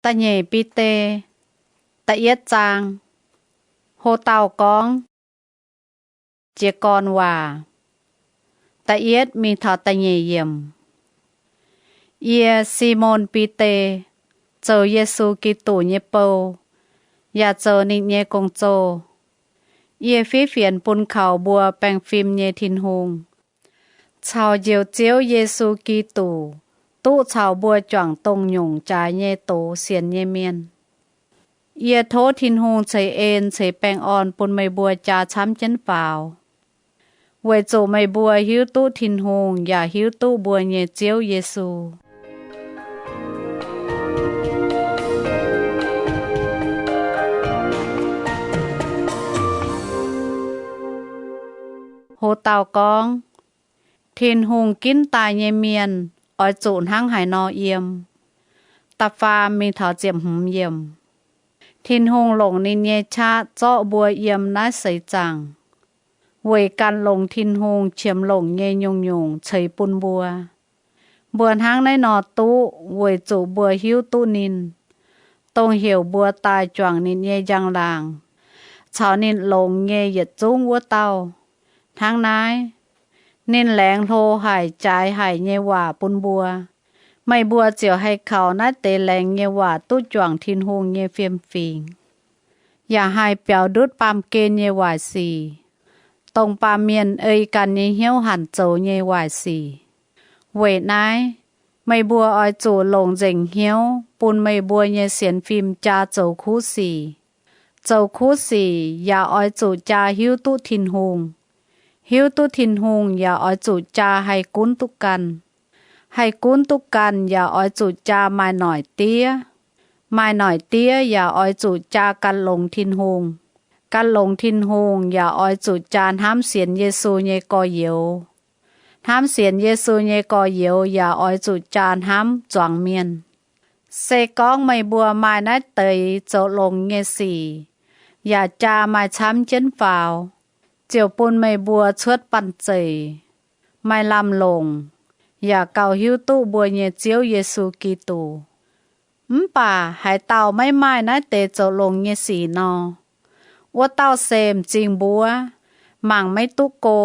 Da'nyeic Bide, da'yietv zaang. Ho dauh gorngv, jiez gorn waac, da'yietv mingh taux da'nyeic yiemc. Yie, Simon Bide, zoux Yesu Giduc nyei bou, yaac zoux ninh nyei gong-zoh. Yie fiev fienx bun kaux mbuo baengh fim nyei Tin-Hungh caux Njoux Ziouv Yesu Giduc duqv caux mbuo juangc dongh nyungc jaaix nyei doz sienx nyei mienh. Yie tov Tin-Hungh ceix en ceix baengh orn bun meih mbuo jaa camv jienv faaux, weic zuqc meih mbuo hiuv duqv Tin-Hungh yaac hiuv duqv mbuo nyei Ziouv Yesu. Ho dauh gorngv, Tin-Hungh ginv daaih nyei mienh oix zuqc hnangv haaix nor yiem. Da'faam mingh taux ziepc hmz yiemc. Tin-Hungh longc ninh nyei qaqv zorqv mbuo yiem naaiv seix zaangc, weic gan longx Tin-Hungh qiemx longc nyei nyungc-nyungc ceix bun mbuo. Mbuo hnangv naaiv nor duqv weic zuqc mbuo hiuv duqv ninh, dongh heuc mbuo daaih juangc ninh nyei njang-laangc caux ninh longx nyei yietc zungv wuov dauh. Hnangv naaiv, ninh laengz hlo haic, jaaix haic nyei waac bun mbuo, meih mbuo ziouc haih kaux naaiv deix laengz nyei waac duqv juangc Tin-Hungh nyei fiem-fingx, yaac haih biaux ndutv baamh gen nyei waaic sic, dongh baamh mienh ei ganh nyei hnyouv hanc zoux nyei waaic sic. Weic naaiv, meih mbuo oix zuqc longc nzengc hnyouv bun meih mbuo nyei sienx fim jaa zoux kuv sic. Zoux kuv sic yaac oix zuqc jaa hiuv duqv Tin-Hungh. Hiuv duqv Tin-Hungh yaac oix zuqc jaa haih gunv duqv ganh. Haih gunv duqv ganh yaac oix zuqc jaa maaih noic diev. Maaih noic diev yaac oix zuqc jaa gan longx Tin-Hungh. Gan longx Tin-Hungh yaac oix zuqc jaa hnamv sienx Yesu nyei gorx-youz. Hnamv sienx Yesu nyei gorx-youz yaac oix zuqc jaa hnamv zuangx mienh. Se gorngv meih mbuo maaih naaiv deix zoux longx nyei sic, yaac jaa maaih camv jienv faaux, ziouc bun meih mbuo cuotv banh zeic, maaih lamh longc, yaac gauh hiuv duqv mbuo nyei Ziouv Yesu Giduc. Mv baac haaix dauh maiv maaih naaiv deix zoux longx nyei sic nor, wuov dauh se m'zing mbuov, mangc maiv duqv go,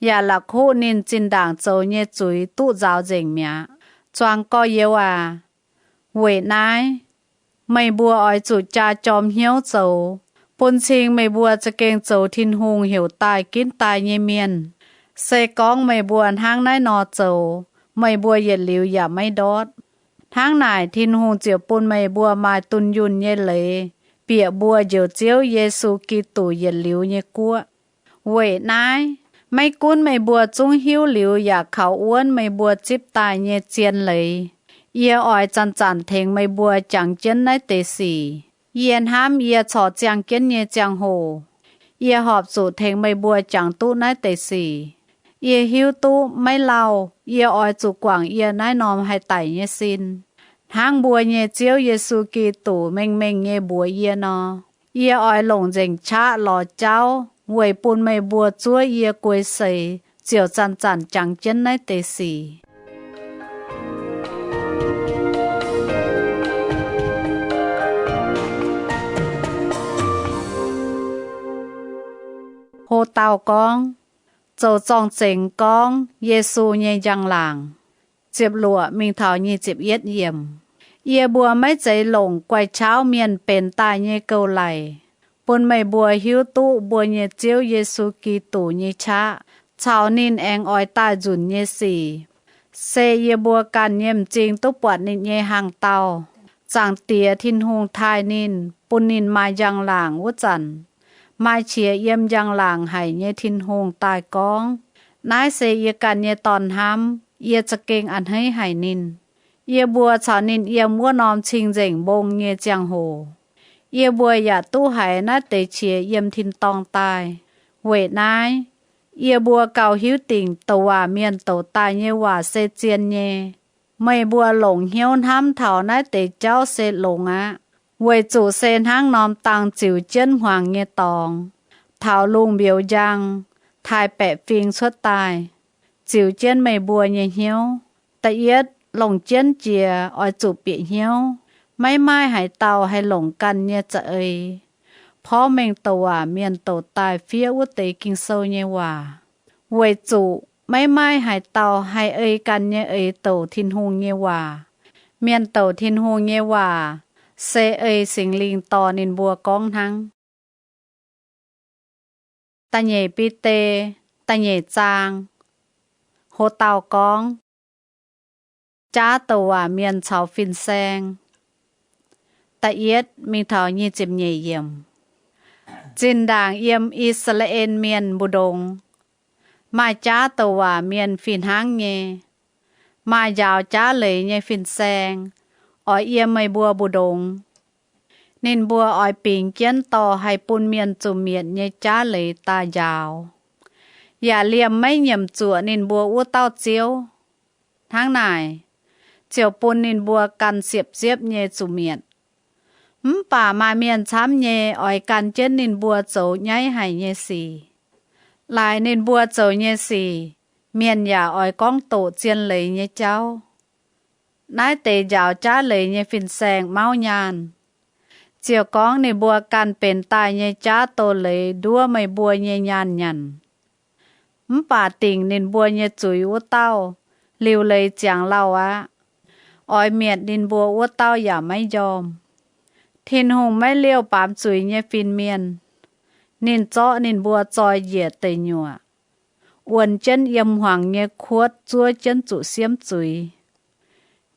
yaac la'kuqv ninh zinh ndaangc zoux nyei zuiz duqv nzaaux nzengc mi'aqv. Zuangx gorx-youz aac, weic naaiv, meih mbuo oix zuqc jaa jorm hnyouv zoux, bun cing meih mbuo za'gengh zoux Tin-Hungh heuc daaih ginv daaih nyei mienh. Se gorngv meih mbuo hnangv naaiv nor zoux, meih mbuo yietc liuz yaac maiv ndortv. Hnangv naaic, Tin-Hungh ziouc bun meih mbuo maaih dunh yunh nyei leiz bieqc mbuo Njoux Ziouv Yesu Giduc yietc liuz nyei guoqv. Weic naaiv, maiv gunv meih mbuo zungv hiuv liuz yaac kaux wuonv meih mbuo zipv daaih nyei zien leiz, yie oix zanc-zanc tengx meih mbuo jangx jienv naaiv deix sic. Yie hnamv yie corc ziangh jienv nyei ziangh hoc, yie horpc zuqc tengx meih mbuo jangx duqv naaiv deix sic. Yie hiuv duqv maiv lauh yie oix zuqc guangc yie naaiv norm haih daic nyei sin, hnangv mbuo nyei Ziouv Yesu Giduc mengh mengh nyei mbuox yie nor. Yie oix longc nzengc qaqv lorz jauv weic bun meih mbuo zuov yie guei seix ziouc zanc-zanc jangx jienv naaiv deix sic. Ho dauh gorngv, zoux zorng-zengx gorngv Yesu nyei njang-laangc. Ziepc luoqc mingh taux nyic ziepc yietv yiemc. Yie mbuo maiv zeiz longc guai-qauv mienh benx daaih nyei gouv-laic bun meih mbuo hiuv duqv mbuo nyei Ziouv Yesu Giduc nyei qaqv caux ninh aengx oix daaih nzunc nyei sic. Se yie mbuo ganh nyei m'zing duqv buatc ninh nyei hnaangx-daauh. Zaangc Diex Tin-Hungh taaih ninh, bun ninh maaih njang-laangc wuov zanc, maaih qiex yiem njang-laangc haic nyei Tin-Hungh daaih gorngv, Naaiv se yie ganh nyei Dorn-hnamv. Yie za'gengh a'hneiv haic ninh. Yie mbuo caux ninh yiem wuov norm cing-nzengc mbong nyei ziangh hoc, yie mbuo yaac duqv haiz naaiv deix qiex yiem tin-dorngh daaih. Weic naaiv, yie mbuo gauh hiuv dingc douc waac mienh douc daaih nyei waac se zien nyei. Meih mbuo longc hnyouv hnamv taux naaiv deix jauv se longx aqv, weic zuqc se hnangv norm dang ziux jienv hmuangx nyei dorngx, taux lungh mbiouz njang taaih baeqc fing cuotv daaih, ziux jienv meih mbuo nyei hnyouv. Da'yietv, longc jienv jiex oix zuqc bieqc hnyouv. Maiv maaih haaix dauh haih longc ganh nyei za'eix porv mengh douc waac mienh douc daaih fiev wuov deix Ging-Sou nyei waac, weic zuqc maiv maaih haaix dauh haih ei ganh nyei eix douc Tin-Hungh nyei waac. Mienh douc Tin-Hungh nyei waac se ei Singx Lingh dorh ninh mbuo gorngv hnangv. Da'nyeic Bide, da'nyeic zaang, ho dauh gorngv, jaav douc waac mienh caux fin-saeng. Da'yietv mingh taux nyic ziepc nyeic yiemc. Zinh ndaangc yiem I^saa^laa^en Mienh mbu'ndongx, maaih jaav douc waac mienh fih hnangv nyei. Maaih njaaux jaav leiz nyei fin-saeng oix yiem meih mbuo mbu'ndongx. Ninh mbuo oix bingx jienv dorh haih bun mienh zuqc mietc nyei jaav leiz daaih njaaux, yaac liemh maiv nyiemc zuoqc ninh mbuo wuov dauh Ziouv. Hnangv naaic, ziouc bun ninh mbuo ganh siepv-siepv nyei zuqc mietc. Mv baac maaih mienh camv nyei oix gan jienv ninh mbuo zoux nyaiv haic nyei sic. Laaix ninh mbuo zoux nyei sic, mienh yaac oix gorngv doqc zien leiz nyei jauv. Naaiv deix njaaux jaav leiz nyei fin-saeng mauv nyaanh, ziouc gorngv ninh mbuo ganh benx daaih nyei jaav doz leiz nduov meih mbuo nyei nyaanh nyanc. Mv baac dingc ninh mbuo nyei zuiz wuov dauh, liuc leiz ziangx lauh aqv. Oix mietc ninh mbuo wuov dauh yaac maiv njormh. Tin-Hungh maiv liouh baamz zuiz nyei fin-mienh. Ninh zorqv ninh mbuo zoi njiec deic nyuoqc, wuonx jienv yiem hmuangx nyei kuotv zuov jienv zuqc siemv zuiz.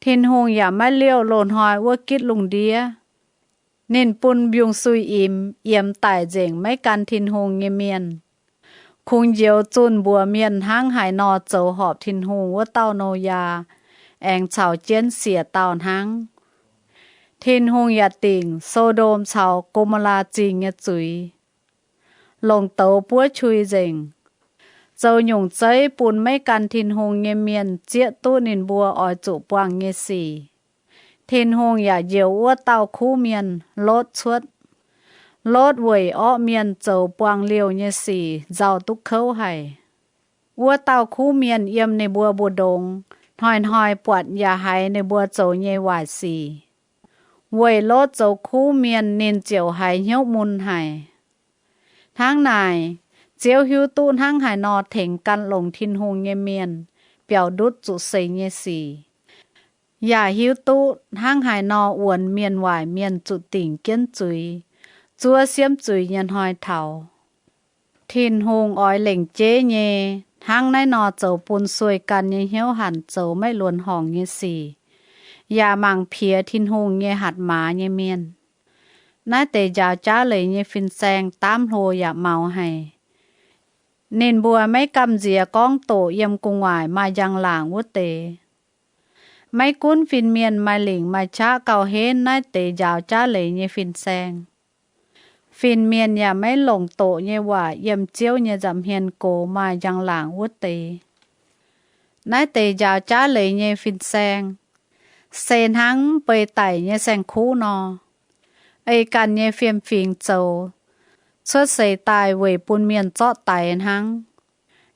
Tin-Hungh yaac maiv liouh loz-hnoi wuov gitv lungh ndiev. Ninh bun mbiungc-suiv-imx yiemx daic nzengc maiv gan Tin-Hungh nyei mienh. Kungx njoux zunh mbuox mienh hnangv haaix nor zoux horpc Tin-Hungh wuov dauh Noyaa aengx caux jienv siec dauh hnangv. Tin-Hungh yaac dingc So^ndom caux Go^mo^laa Zingh nyei zuiz, longc douz buov qui nzengc, zoux nyungc zeiv bun maiv gan Tin-Hungh nyei mienh zieqv duqv ninh mbuo oix zuqc buangh nyei sic. Tin-Hungh yaac njoux wuov dauh kuv mienh, Lotv, cuotv. Lotv weic orqv mienh zoux buangh liouh nyei sic nzauh duqv kouv haic. Wuov dauh kuv mienh yiem ninh mbuo mbu'ndongx, hnoi-hnoi buatc yaac haiz ninh mbuo zoux nyei waaic sic. Weic Lotv zoux kuv mienh ninh ziouc haiz hnyouv mun haic. Hnangv naaic, Ziouv hiuv duqv hnangv haaix nor tengx gan longc Tin-Hungh nyei mienh biaux ndutv zuqc seix nyei sic, yaac hiuv duqv hnangv haaix nor wuonx mienh waaic mienh zuqc dingc jienv zuiz, zuov siemv zuiz nyei hnoi taux. Tin-Hungh oix lengc jeiv nyei hnangv naaiv nor zoux bun sueih ganh nyei hnyouv hanc zoux maiv luonx horngc nyei sic, yaac mangc piex Tin-Hungh nyei hatc maaz nyei mienh. Naaiv deix njaaux jaav leiz nyei fin-saeng daamv hlo yaac maux haic. Ninh mbuo maiv gamh nziex gorngv doqc yiem gu'nguaaic maaih njang-laangc wuov deix. Maiv gunv fin-mienh maaih lingc maaih qaqv gauh henv naaiv deix njaaux jaav leiz nyei fin-saeng, fin-mienh yaac maiv longc doqc nyei waac yiem Ziouv nyei nza'hmien gox maaih njang-laangc wuov deix. Naaiv deix njaaux jaav leiz nyei fin-saeng se hnangv mv bei daic nyei saeng-kuv nor, ei ganh nyei fiem-fingx zoux, cuotv seix daaih weic bun mienh zorqv daix hnangv.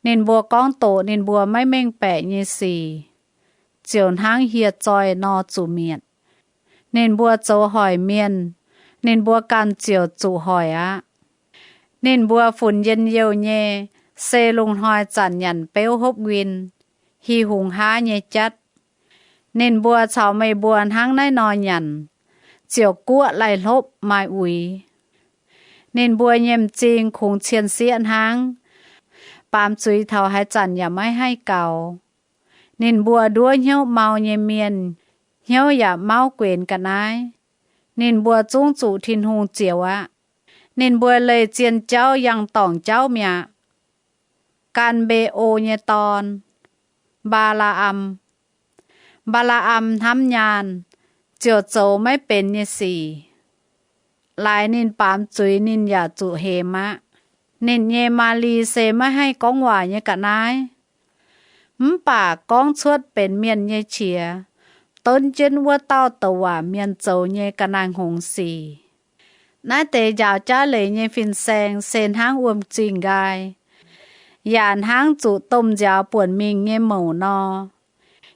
Ninh mbuo gorngv doqc ninh mbuo maiv mengh baeqc nyei sic, ziouc hnangv hieh zoih nor zuqc mietc. Ninh mbuo zoux hoic mienh, ninh mbuo ganh ziouc zuqc hoic aqv. Ninh mbuo funx njien-youh nyei, se lungh hnoi zanc nyanc beuv hopv nquin, hi hungx haav nyei jatv. Ninh mbuo caux meih mbuo hnangv naaiv nor nyanc, ziouc guoqv laih hlopv maaih uix. Ninh mbuo nyei m'zing kungx cien-sieqv hnangv, baamz zuiz taux haaix zanc yaac maiv haih gaux. Ninh mbuo nduov hnyouv mau nyei mienh, hnyouv yaac mauv guenx ga'naaiv. Ninh mbuo zungv zuqc Tin-Hungh zioux aqv. Ninh mbuo leih zien jauv yangh dorngc jauv mi'aqv. Gan Mbe^o nyei dorn, Mbaa^laa^am. Mbaa^laa^am hnamv nyaanh, ziouc zoux maiv benx nyei sic. Laaix ninh baamz zuiz ninh yaac zuqc hemx aqv. Ninh nyei maaz-li se maiv haih gorngv waac nyei ga'naaiv. Mv baac gorngv cuotv benx mienh nyei qiex, donv jienv wuov dauh douc waac mienh zoux nyei ga'naaiv-hngongx sic. Naaiv deix njaaux jaav leiz nyei fin-saeng se hnangv wuom-zingh nqaai, yaac hnangv zuqc domh nziaaux buonc mingh nyei mouc nor.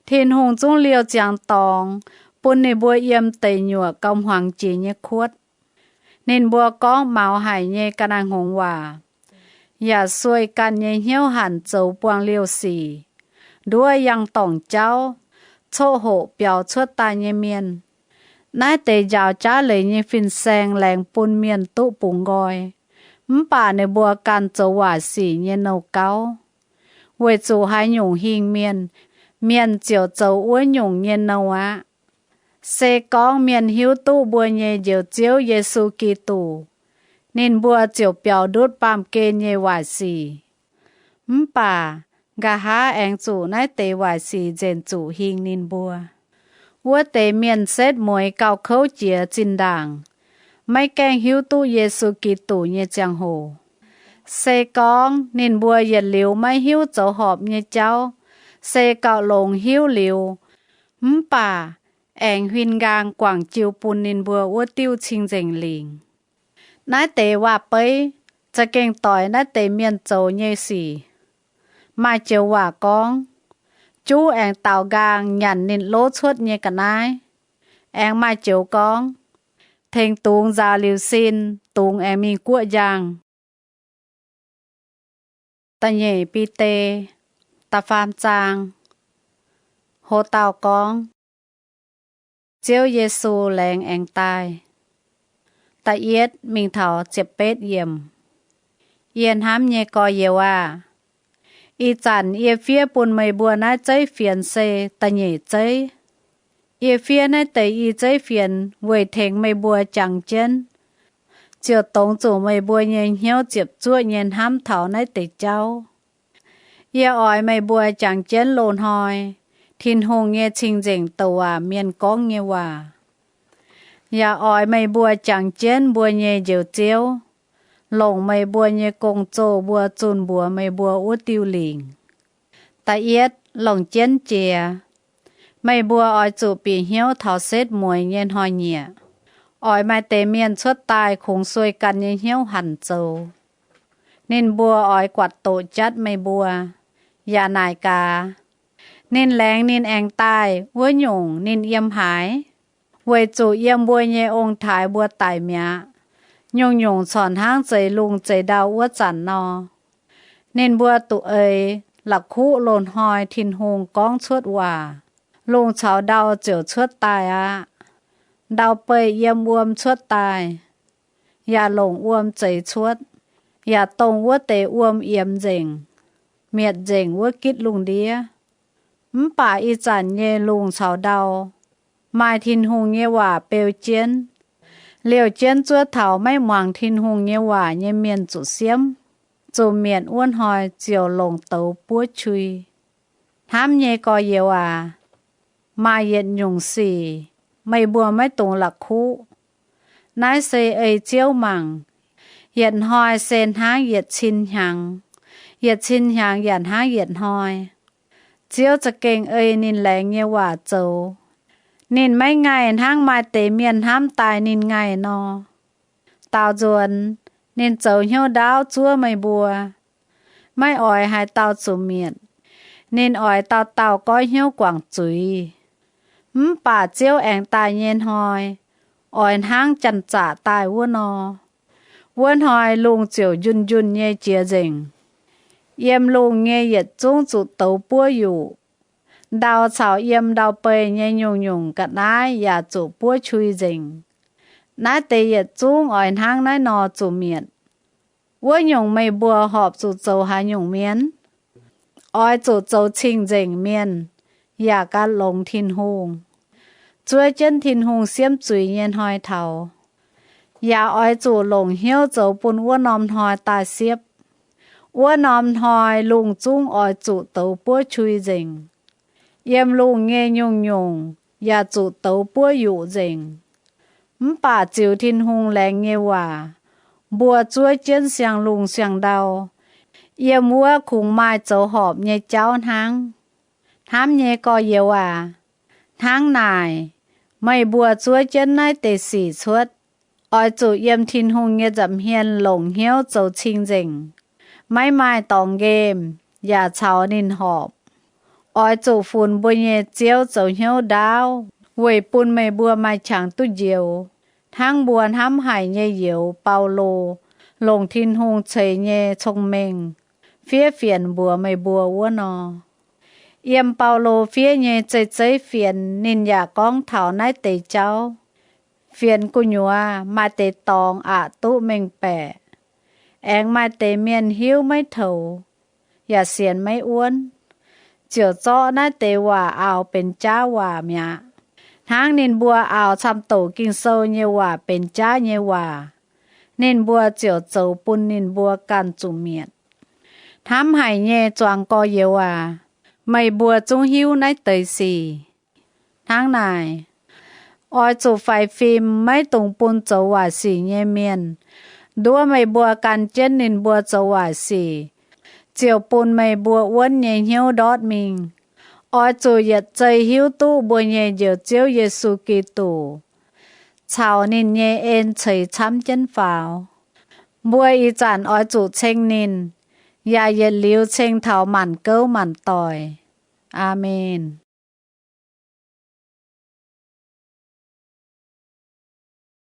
Tin-Hungh zungv liouh ziangx dorngx bun ninh mbuo yiem deic nyuoqc gauh hmuangx jiex nyei kuotv. Ninh mbuo gorngv maux haic nyei ga'naaiv-hngongx waac, yaac sueih ganh nyei hnyouv hanc zoux buangh liouh sic, nduov yangh dorngc jauv, coqv hoqc biaux cuotv daaih nyei mienh. Naaiv deix njaaux jaav leiz nyei fin-saeng laengz bun mienh duqv bungx nqoi, mv baac ninh mbuo ganh zoux waaic sic nyei nouh gauv. Weic zuqc haaix nyungc hingh mienh, mienh ziouc zoux wuov nyungc nyei nouh aqv. Se gorngv mienh hiuv duqv mbuo nyei Njoux Ziouv Yesu Giduc, ninh mbuo ziouc biaux ndutv baamh gen nyei waaic sic. Mv baac nqa'haav aengx zuqc naaiv deix waaic sic nzengc zuqc hingh ninh mbuo. Wuov deix mienh setv mueiz gauh kouv jiex zinh ndaangc, maiv gaengh hiuv duqv Yesu Giduc nyei ziangh hoc. Se gorngv ninh mbuo yietc liuz maiv hiuv zoux horpc nyei jauv, se gauh longx hiuv liuz, mv baac aengx huin nqaang guangc jiu bun ninh mbuo wuov diuh cing-nzengc lingc. Naaiv deix waac-beiv za'gengh doix naaiv deix mienh zoux nyei sic. Maaih joux waac gorngv, juv aengx daaux nqaang nyanc ninh lov cuotv nyei ga'naaiv. Aengx maaih joux gorngv, tengx dungz nzaaux liuz sin, dungz aengx mingh guoqv njang. Da'nyeic Bide, da'faam zaang. Ho dauh gorngv, Ziouv Yesu laengz aengx daaih. Da'yietv mingh taux ziepc betv yiemc. Yie hnamv nyei gorx-youz aah! Ih zanc yie fiev bun meih mbuo naaiv zeiv fienx se da'nyeic zeiv. Yie fiev naaiv deix i zeiv fienx weic tengx meih mbuo jangx jienv, ziouc dongz zuqc meih mbuo nyei hnyouv ziepc zuoqv nyei hnamv taux naaiv deix jauv. Yie oix meih mbuo jangx jienv loz-hnoi Tin-Hungh nyei cing-nzengc douc waac mienh gorngv nyei waac, yaac oix meih mbuo jangx jienv mbuo nyei Njoux Ziouv, longc meih mbuo nyei gong-zoh mbuo zunh mbuox meih mbuo wuov diuh lingc. Da'yietv, longc jienv jiex. Meih mbuo oix zuqc bieqc hnyouv taux setv mueiz nyei hnoi-nyieqc. Oix maaih deix mienh cuotv daaih kungx sueih ganh nyei hnyouv hanc zoux. Ninh mbuo oix guatc doqc jatv meih mbuo, yaac naaic gaax, Ninh laengz ninh aengx daaih wuov nyungc ninh yiem haaix? Weic zuqc yiem mbuo nyei ong-taaix mbuo daic mi'aqv, nyungc-nyungc corc hnangv zeix lungh zeix ndau wuov zanc nor. Ninh mbuo duqv eix la'kuqv loz-hnoi Tin-Hungh gorngv cuotv waac, lungh caux ndau ziouc cuotv daaih aqv. Ndau-beih yiem wuom cuotv daaih, yaac longc wuom zeix cuotv, yaac dongh wuov deix wuom yiemx nzengc, mietc nzengc wuov gitv lungh ndiev. Mv baac ih zanc nyei lungh caux ndau maaih Tin-Hungh nyei waac beu jienv, liouh jienv zuov taux maiv muangx Tin-Hungh nyei waac nyei mienh zuqc siemv, zuqc mietc wuov hnoi ziouc longc douz buov qui. Hnamv nyei gorx-youz aac, maaih yietc nyungc sic meih mbuo maiv dungx la'kuqv. Naaiv se ei Ziouv mangc. Yietc hnoi se hnangv yietc cin hnyangx, yietc cin hnyangx yaac hnangv yietc hnoi. Ziouv za'gengh ei ninh laengz nyei waac zoux. Ninh maiv ngaih hnangv maaih deix mienh hnamv daaih ninh ngaih nor. Daaux nzuonx, ninh zoux hnyouv ndaauv zuov meih mbuo, maiv oix haaix dauh zuqc mietc. Ninh oix dauh dauh goiv hnyouv guangc zuiz. Mv baac Ziouv aengx daaih nyei hnoi, oix hnangv janx-zaqc daaih wuov nor. Wuov hnoi lungh ziouc njunh njunh nyei jiex nzengc. Yiem lungh nyei yietc zungv zuqc douz buov yuqc. Ndau caux yiem ndau-beih nyei nyungc-nyungc ga'naaiv yaac zuqc buov qui nzengc. Naaiv deix yietc zungv oix hnangv naaiv nor zuqc mietc. Wuov nyungc meih mbuo horpc zuqc zoux haaix nyungc mienh? Oix zuqc zoux cing-nzengc mienh, yaac gan longx Tin-Hungh, zuov jienv Tin-Hungh siemv zuiz nyei hnoi taux. Yaac oix zuqc longc hnyouv zoux bun wuov norm hnoi daaih siepv. Wuov norm hnoi lungh zungv oix zuqc douz buov qui nzengc. Yiem lungh nyei nyungc-nyungc yaac zuqc douz buov yuqc nzengc. Mv baac ziux Tin-Hungh laengz nyei waac, mbuo zuov jienv siang-lungh siang-ndau, yiem wuov kungx maaih zoux horpc nyei jauv hnangv. Hnamv nyei gorx-youz aac, hnangv naaic, meih mbuo zuov jienv naaiv deix sic cuotv, oix zuqc yiem Tin-Hungh nyei nza'hmien longc hnyouv zoux cing-nzengc, maiv maaih dorngx nqemh, yaac caux ninh horpc. Oix zuqc funx mbuo nyei Ziouv zoux hnyouv ndaauv, weic bun meih mbuo maaih qangx duqv njoux, hnangv mbuo hnamv haic nyei youz, Baulo, longc Tin-Hungh ceix nyei cong-mengh fiev fienx mbuox meih mbuo wuov nor. Yiem Baulo fiev nyei zeiv-zeiv fienx ninh yaac gorngv taux naaiv deix jauv. Fienx gu'nyuoz maaih deix dorngx aqc duqv mengh baeqc, aengx maaih deix mienh hiuv maiv toux, yaac sienx maiv wuonv, ziouc zorqv naaiv deix waac aaux benx jaav waac mi'aqv. Hnangv ninh mbuo aaux camv-doc Ging-Sou nyei waac benx jaav nyei waac, ninh mbuo ziouc zoux bun ninh mbuo ganh zuqc mietc. Hnamv haic nyei zuangx gorx-youz aac, meih mbuo zungv hiuv naaiv deix sic. Hnangv naaic, oix zuqc faix fim maiv dungx bun zoux waaic sic nyei mienh nduov meih mbuo gan jienv ninh mbuo zoux waaic sic, ziouc bun meih mbuo wuonv nyei hnyouv ndortv mingh. Oix zuqc yietc zei hiuv duqv mbuo nyei Njoux Ziouv Yesu Giduc caux ninh nyei en ceix camv jienv faaux. Mbuo ih zanc oix zuqc ceng ninh, yaac yietc liuz ceng taux maanc gouv maanc doic. Aamen.